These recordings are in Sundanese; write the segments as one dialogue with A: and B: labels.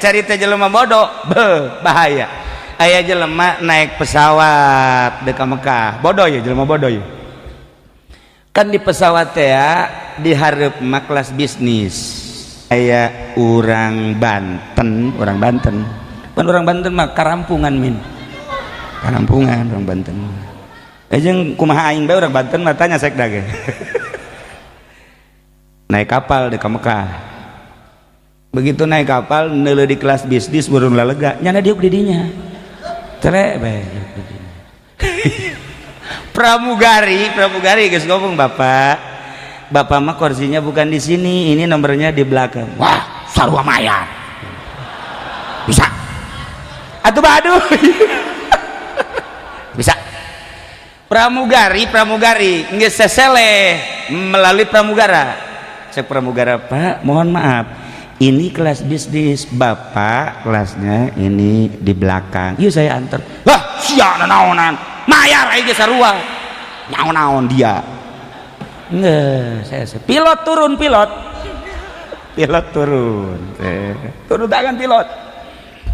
A: Carita jelema bodoh, be, bahaya. Aya jelema naik pesawat dek ka Mekah, bodoh ya, jelema bodoh ya. Kan di pesawat teh ya, di hareup mah kelas bisnis. Aya urang Banten, orang Banten. Pan orang Banten mah karampungan min. Karampungan orang Banten. Jeung kumaha aing bae orang Banten mah tanya sekda ge. Naik kapal dek ka Mekah. Begitu naik kapal neuleuh di kelas bisnis burung lalega, nyana diuk di dinya. Tere bae. Pramugari, pramugari geus ngomong, "Bapak, bapak mah kursinya bukan di sini, ini nomornya di belakang." Wah, sarua mayar. Bisa. Atuh baduh. Bisa. Pramugari, pramugari geus seseleh melalui pramugara. Cek pramugara, "Pak, mohon maaf, ini kelas bisnis, bapak kelasnya ini di belakang. Yuk saya antar." Lah, sia naonan, mayar aja sarua. Naon-naon dia. Nggak, saya pilot turun, pilot. Pilot turun. Turun tangan pilot.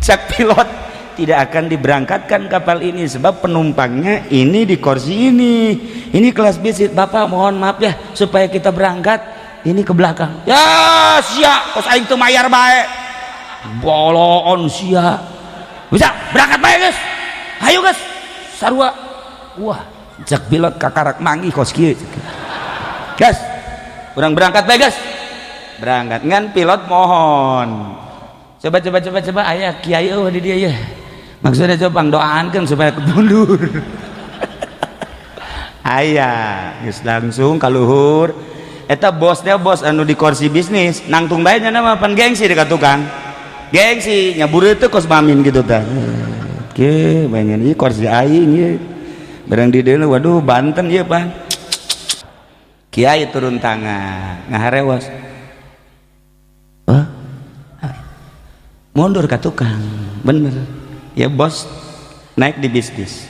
A: Cek pilot, tidak akan diberangkatkan kapal ini sebab penumpangnya ini di kursi ini. Ini kelas bisnis. Bapak mohon maaf ya, supaya kita berangkat ini ke belakang. Ya sia, kos aing teu mayar bae. Boloon sia. Bisa berangkat bae guys. Ayo guys. Sarua. Wah, cek pilot kakarak manggih kos kieu. Guys, urang berangkat bae guys. Berangkat ngan pilot mohon. Coba coba coba coba aya kiai eueuh di dieu ya. Maksudnya coba pangdoaankeun supaya mundur. Aya, geus langsung ka luhur. Eta bosnya bos anu di kursi bisnis, nangtung bae nya mah pan gengsi dekat tukang. Gengsi nyabur itu kos mamin gitu tah. Oke, bayangin ieu kursi aing ieu. Barang di dieu waduh Banten ieu pan. Kiai turun tangan, ngaharewas. Hah? Mundur ke tukang, bener. Ya bos naik di bisnis.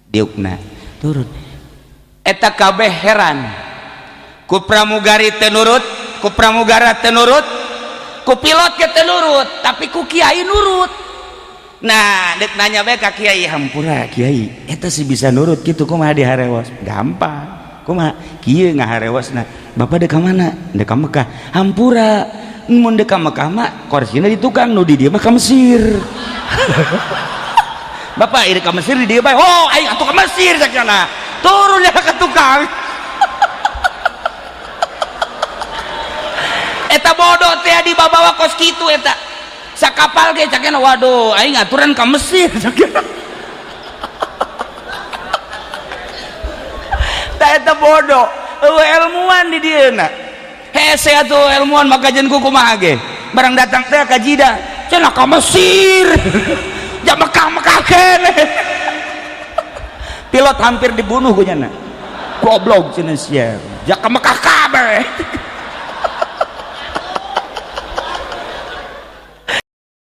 A: Diukna turun. Eta kabeh heran. Ku pramugari teu nurut, ku pramugara teu nurut, ku pilot ge teu nurut, tapi ku kiai nurut. Nah, dek nanya bae ka kiai, hampura kiai, eta sih bisa nurut gitu kumaha diharewas? Gampang. Kumaha? Kieu ngaharewasna. Bapak dek ka mana? Dek ka Mekah. Hampura, mun dek ka Mekah mah korsina di tukang, nu di dieu mah ka Mesir. Bapak ieu ka Mesir di dieu bae. Oh, aing atuh ka Mesir sakjana. Turun ya ka tukang. Eta bodoh teh dibawa kos kitu eta. Sakapal ge cakena waduh aing aturan ka Mesir cakena. Tah eta bodoh, eueuh ilmuwan di dieuna. Hese atuh ilmuwan maka jeung ku kumaha ge. Barang datang teh ka Jida, cenah ka Mesir. Ja Mekah-Mekah keneh. Pilot hampir dibunuh ku nyana. Goblok cenah sia. Ja ka Mekah kabeh.